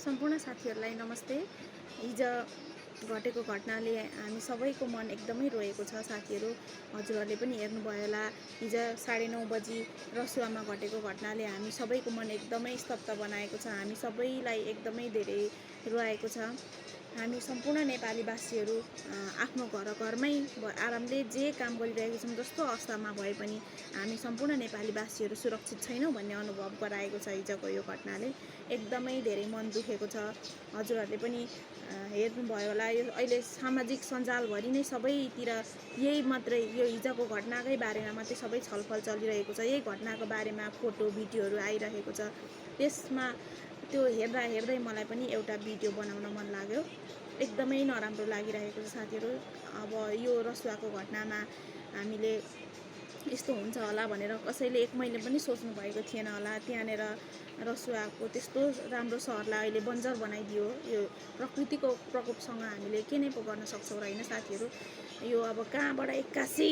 सम्पूर्ण साथीहरूलाई नमस्ते। हिजो घटेको घटनाले हामी सबैको मन एकदमै रोएको छ साथीहरू। हजुरहरूले पनि हेर्नुभयो होला। हिजो 9:30 बजी रसुवामा घटेको घटनाले हामी सबैको मन एकदमै स्तब्ध बनाएको छ। हामी सबैलाई एकदमै धेरै रुवाएको छ। हामी सम्पूर्ण नेपालीवासीहरू आफ्नो घरमै आरामले जे काम गरिरहेको छौँ, जस्तो अवस्थामा भए पनि हामी सम्पूर्ण नेपालीवासीहरू सुरक्षित छैनौँ भन्ने अनुभव गराएको छ हिजोको यो घटनाले। एकदमै धेरै मन दुखेको छ। हजुरहरूले पनि हेर्नुभयो होला, यो अहिले सामाजिक सञ्जालभरि नै सबैतिर यही मात्रै यो हिजोको घटनाकै बारेमा मात्रै सबै छलफल चलिरहेको छ। यही घटनाको बारेमा फोटो भिडियोहरू आइरहेको छ। त्यसमा त्यो हेर्दै मलाई पनि एउटा भिडियो बनाउन मन लाग्यो। एकदमै नराम्रो लागिरहेको छ साथीहरू। अब यो रसुवाको घटनामा हामीले यस्तो हुन्छ होला भनेर कसैले एक मैले पनि सोच्नु भएको थिएन होला। त्यहाँनिर रसुवाको त्यस्तो राम्रो सहरलाई अहिले बन्जर बनाइदियो। यो प्रकृतिको प्रकोपसँग हामीले के नै पो गर्न सक्छौँ र होइन साथीहरू। यो अब कहाँबाट एक्कासी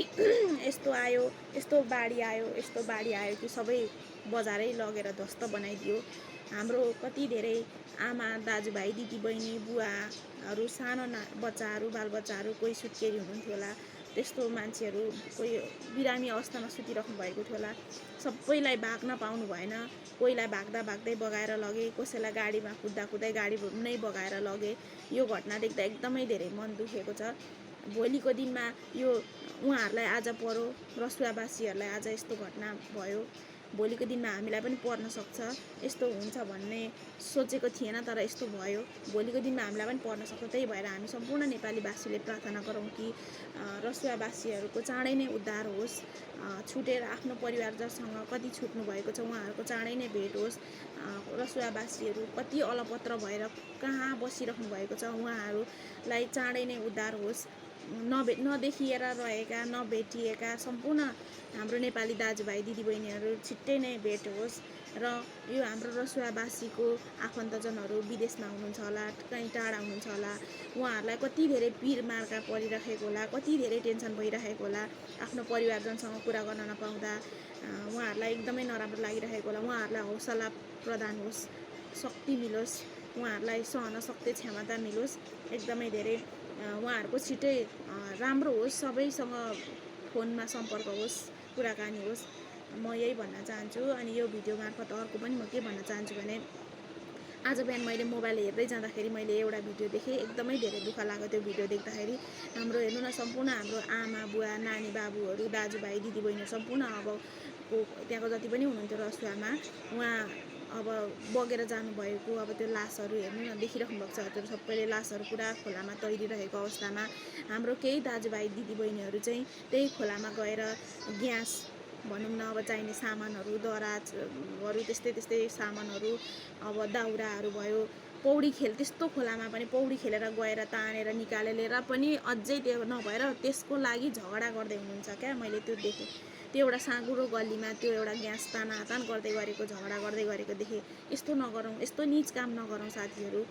यस्तो आयो, यस्तो बाढी आयो कि सबै बजारै लगेर ध्वस्त बनाइदियो। हाम्रो कति धेरै आमा दाजुभाइ दिदीबहिनी बुवाहरू, सानो बच्चाहरू, बालबच्चाहरू कोही सुत्केरी हुनुहुन्थ्यो होला। त्यस्तो मान्छेहरू कोही बिरामी अवस्थामा सुतिराख्नु भएको थियो होला। सबैलाई भाग्न पाउनु भएन। कोहीलाई भाग्दै बगाएर लगे, कसैलाई गाडीमा कुद्दै गाडी नै बगाएर लगे। यो घटना देख्दा एकदमै धेरै मन दुखेको छ। भोलिको दिनमा यो उहाँहरूलाई आज परो, रसुवावासीहरूलाई आज यस्तो घटना भयो। भोलिको दिनमा हामीलाई पनि पर्न सक्छ। यस्तो हुन्छ भन्ने सोचेको थिएन, तर यस्तो भयो। भोलिको दिनमा हामीलाई पनि पर्न सक्छ। त्यही भएर हामी सम्पूर्ण नेपालीवासीले प्रार्थना गरौँ कि रसुवावासीहरूको चाँडै नै उद्धार होस्। छुटेर आफ्नो परिवारजनसँग कति छुट्नु भएको छ, उहाँहरूको चाँडै नै भेट होस्। रसुवावासीहरू कति अलपत्र भएर कहाँ बसिराख्नु भएको छ, उहाँहरूलाई चाँडै नै उद्धार होस्। नदेखिएर रहेका, नभेटिएका सम्पूर्ण हाम्रो नेपाली दाजुभाइ दिदीबहिनीहरू छिट्टै नै भेट होस्। र यो हाम्रो रसुवावासीको आफन्तजनहरू विदेशमा हुनुहुन्छ होला, कहीँ टाढा हुनुहुन्छ होला, उहाँहरूलाई कति धेरै पिर मार्का परिरहेको होला, कति धेरै टेन्सन भइरहेको होला। आफ्नो परिवारजनसँग कुरा गर्न नपाउँदा उहाँहरूलाई एकदमै नराम्रो लागिरहेको होला। उहाँहरूलाई हौसला प्रदान होस्, शक्ति मिलोस्, उहाँहरूलाई सहन सक्ने क्षमता मिलोस्। एकदमै धेरै उहाँहरूको छिटै राम्रो होस्। सबैसँग फोनमा सम्पर्क होस्, कुराकानी होस्। म यही भन्न चाहन्छु। अनि यो भिडियो मार्फत अर्को पनि म के भन्न चाहन्छु भने, आज बिहान मैले मोबाइल हेर्दै जाँदाखेरि मैले एउटा भिडियो देखेँ। एकदमै धेरै दुःख लाग्यो त्यो भिडियो देख्दाखेरि। हाम्रो हेर्नु न, सम्पूर्ण हाम्रो आमा बुवा नानी बाबुहरू, दाजुभाइ दिदीबहिनीहरू सम्पूर्ण अब त्यहाँको जति पनि हुनुहुन्थ्यो रसुवामा, उहाँ अब बगेर जानुभएको अब त्यो लासहरू हेर्नु न, देखिराख्नु भएको छ हजुर। सबैले लासहरू पुरा खोलामा तैरिरहेको अवस्थामा हाम्रो केही दाजुभाइ दिदीबहिनीहरू चाहिँ त्यही खोलामा गएर ग्यास भनौँ न, अब चाहिने सामानहरू, दराजहरू, त्यस्तै सामानहरू, अब दाउराहरू भयो, त्यस्तो खोलामा पनि पौडी खेलेर गएर तानेर निकालेर पनि अझै त्यो नभएर त्यसको लागि झगडा गर्दै हुनुहुन्छ क्या। मैले त्यो देखेँ। त्यो एउटा साँगुरो गल्लीमा त्यो एउटा ग्यास तानातान गर्दै गरेको, झगडा गर्दै गरेको देखेँ। यस्तो नगरौँ, यस्तो नीच काम नगरौँ साथीहरू।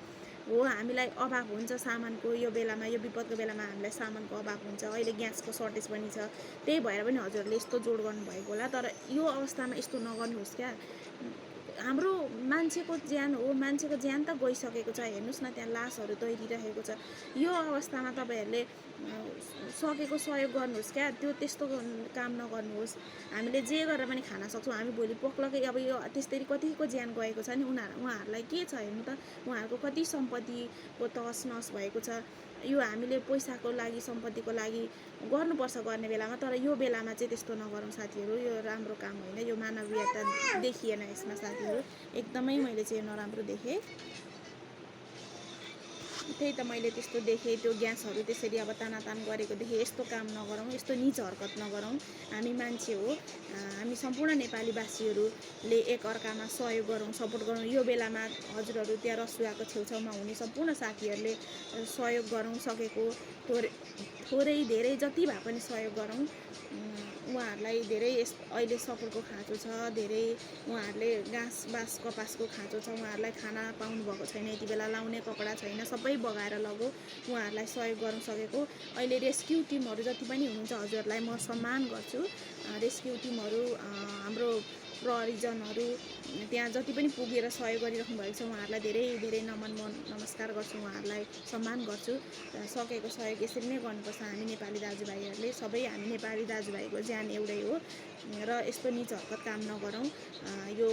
हो, हामीलाई अभाव हुन्छ सामानको, यो बेलामा, यो विपदको बेलामा हामीलाई सामानको अभाव हुन्छ। अहिले ग्यासको सर्टेज पनि छ। त्यही भएर पनि हजुरहरूले यस्तो जोड गर्नुभएको होला। तर यो अवस्थामा यस्तो नगर्नुहोस् क्या। हाम्रो मान्छेको ज्यान हो, मान्छेको ज्यान त गइसकेको छ। हेर्नुहोस् न, त्यहाँ लासहरू तैरिरहेको छ। यो अवस्थामा तपाईँहरूले सकेको सहयोग गर्नुहोस् क्या। त्यस्तो काम नगर्नुहोस्। हामीले जे गरेर पनि खान सक्छौँ। हामी भोलि पक्लकै अब यो त्यसरी कतिको ज्यान गएको छ नि, उहाँहरूलाई के छ हेर्नु त। उहाँहरूको कति सम्पत्तिको तहस नहस भएको छ। यो हामीले पैसाको लागि, सम्पत्तिको लागि गर्नुपर्छ गर्ने बेलामा, तर यो बेलामा चाहिँ त्यस्तो नगरौँ साथीहरू। यो राम्रो काम होइन। यो मानवीयता देखिएन यसमा साथीहरू। एकदमै मैले चाहिँ नराम्रो देखेँ। त्यही त मैले त्यस्तो देखेँ। त्यो ग्यासहरू त्यसरी अब तानातान गरेको देखेँ। यस्तो काम नगरौँ, यस्तो नीच हरकत नगरौँ। हामी मान्छे हो। हामी सम्पूर्ण नेपालीवासीहरूले एकअर्कामा सहयोग गरौँ, सपोर्ट गरौँ। यो बेलामा हजुरहरू त्यहाँ रसुवाको छेउछाउमा हुने सम्पूर्ण साथीहरूले सहयोग गरौँ। सकेको थोरै धेरै जति भए पनि सहयोग गरौँ। उहाँहरूलाई धेरै अहिले सपुरको खाँचो छ। धेरै उहाँहरूले घाँस कपासको खाँचो छ। उहाँहरूलाई खाना पाउनुभएको छैन, यति बेला लाउने कपडा छैन, सबै बगाएर लगो। उहाँहरूलाई सहयोग गर्न सकेको अहिले रेस्क्यु टिमहरू जति पनि हुनुहुन्छ हजुरहरूलाई म सम्मान गर्छु। रेस्क्यु टिमहरू हाम्रो प्रहरीजनहरू त्यहाँ जति पनि पुगेर सहयोग गरिराख्नु भएको छ उहाँहरूलाई धेरै धेरै नमस्कार गर्छु, उहाँहरूलाई सम्मान गर्छु। सकेको सहयोग यसरी नै गर्नुपर्छ हामी नेपाली दाजुभाइहरूले, सबै हामी नेपाली दाजुभाइको ज्यान एउटै हो र यस्तो नीच हरकत काम नगरौँ। यो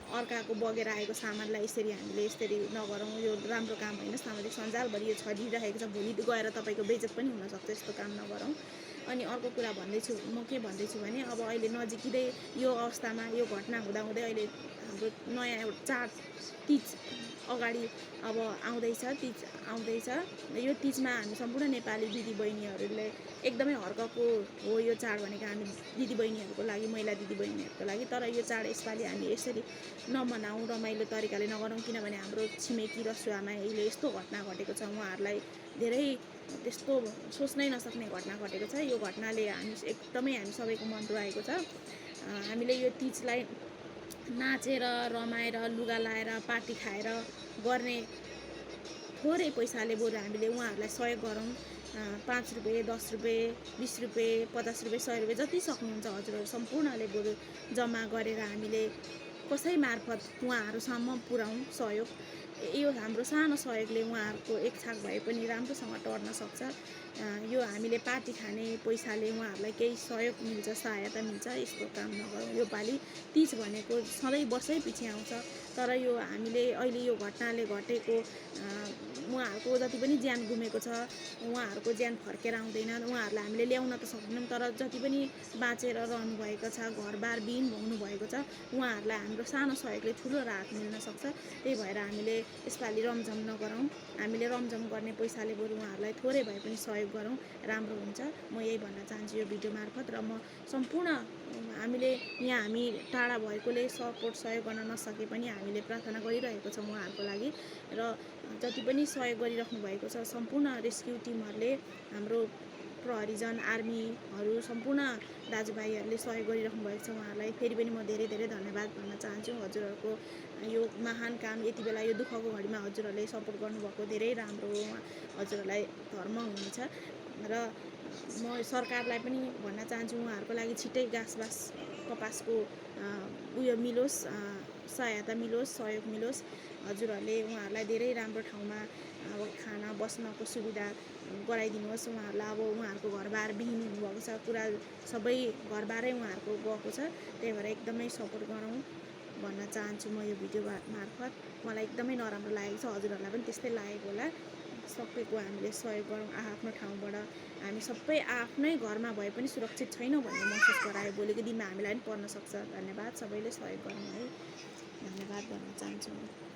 अर्काको बगेर आएको सामानलाई यसरी नगरौँ, यो राम्रो काम होइन। सामाजिक सञ्जालभरि यो छरिरहेको छ, भोलि गएर तपाईँको बेइज्जत पनि हुनसक्छ, यस्तो काम नगरौँ। अनि अर्को कुरा म के भन्दैछु भने अब अहिले नजिकै यो अवस्थामा यो घटना हुँदाहुँदै अहिले हाम्रो नयाँ एउटा चाड तीज अगाडि अब आउँदैछ। यो तीजमा हामी सम्पूर्ण नेपाली दिदीबहिनीहरूले एकदमै हर्कको हो यो चाड भनेको हामी दिदीबहिनीहरूको लागि, महिला दिदीबहिनीहरूको लागि। तर यो चाड यसपालि हामी यसरी नमनाऊँ, रमाइलो तरिकाले नगरौँ, किनभने हाम्रो छिमेकी रसुवामा अहिले यस्तो घटना घटेको छ, उहाँहरूलाई धेरै त्यस्तो सोच्नै नसक्ने घटना घटेको छ। यो घटनाले एकदमै हामी सबैको मन रुवाएको छ। हामीले यो तीजलाई नाचेर रमाएर लुगा लाएर पार्टी खाएर गर्ने थोरै पैसाले बरु हामीले उहाँहरूलाई सहयोग गरौँ। 5 रुपियाँ 10 रुपियाँ 20 रुपियाँ 50 रुपियाँ 100 रुपियाँ जति सक्नुहुन्छ हजुरहरू सम्पूर्णले बरु जम्मा गरेर हामीले कसै मार्फत उहाँहरूसम्म पुर्याउँ सहयोग। यो हाम्रो सानो सहयोगले उहाँहरूको एक छाक भए पनि राम्रोसँग टर्न सक्छ। यो हामीले पार्टी खाने पैसाले उहाँहरूलाई केही सहयोग मिल्छ, सहायता मिल्छ, यस्तो काम नगरौँ। यो पालि तीज भनेको सधैँ वर्षै पछि आउँछ, तर यो हामीले अहिले यो घटनाले घटेको उहाँहरूको जति पनि ज्यान गुमेको छ, उहाँहरूको ज्यान फर्केर आउँदैन। उहाँहरूलाई हामीले ल्याउन त सक्दैनौँ, तर जति पनि बाँचेर रहनुभएको छ, घरबार विहीन हुनुभएको छ, उहाँहरूलाई हाम्रो सानो सहयोगले ठुलो राहत मिल्न सक्छ। त्यही भएर हामीले यसपालि रमझम नगरौँ, हामीले रमझम गर्ने पैसाले बरु उहाँहरूलाई थोरै भए पनि सहयोग गरौँ, राम्रो हुन्छ। म यही भन्न चाहन्छु यो भिडियो मार्फत। र म सम्पूर्ण हामी टाढा भएकोले सहयोग गर्न नसके पनि हामीले प्रार्थना गरिरहेको छौँ उहाँहरूको लागि। र जति पनि सहयोग गरिराख्नु भएको छ सम्पूर्ण रेस्क्यु टिमहरूले, हाम्रो प्रहरीजन आर्मीहरू सम्पूर्ण दाजुभाइहरूले सहयोग गरिराख्नु भएको छ उहाँहरूलाई फेरि पनि म धेरै धेरै धन्यवाद भन्न चाहन्छु। हजुरहरूको यो महान काम यति बेला यो दुःखको घडीमा हजुरहरूले सपोर्ट गर्नुभएको धेरै राम्रो हो, हजुरहरूलाई धर्म हुनेछ। र म सरकारलाई पनि भन्न चाहन्छु उहाँहरूको लागि छिट्टै घाँस कपासको उयो मिलोस्, सहायता मिलोस्, सहयोग मिलोस्। हजुरहरूले उहाँहरूलाई धेरै राम्रो ठाउँमा अब खाना बस्नको सुविधा गराइदिनुहोस्। उहाँहरूलाई अब उहाँहरूको घरबार विहीन हुनुभएको छ, पुरा सबै घरबारै उहाँहरूको गएको छ। त्यही भएर एकदमै सपोर्ट गरौँ भन्न चाहन्छु म यो भिडियो मार्फत। मलाई एकदमै नराम्रो लागेको छ, हजुरहरूलाई पनि त्यस्तै लागेको होला। सकेको हामीले सहयोग गरौँ आफ्नो ठाउँबाट। हामी सबै आफ्नै घरमा भए पनि सुरक्षित छैनौँ भन्ने महसुस गरायो, भोलिको दिनमा हामीलाई पनि पर्न सक्छ। धन्यवाद, सबैले सहयोग गरौँ है, धन्यवाद भन्न चाहन्छु म।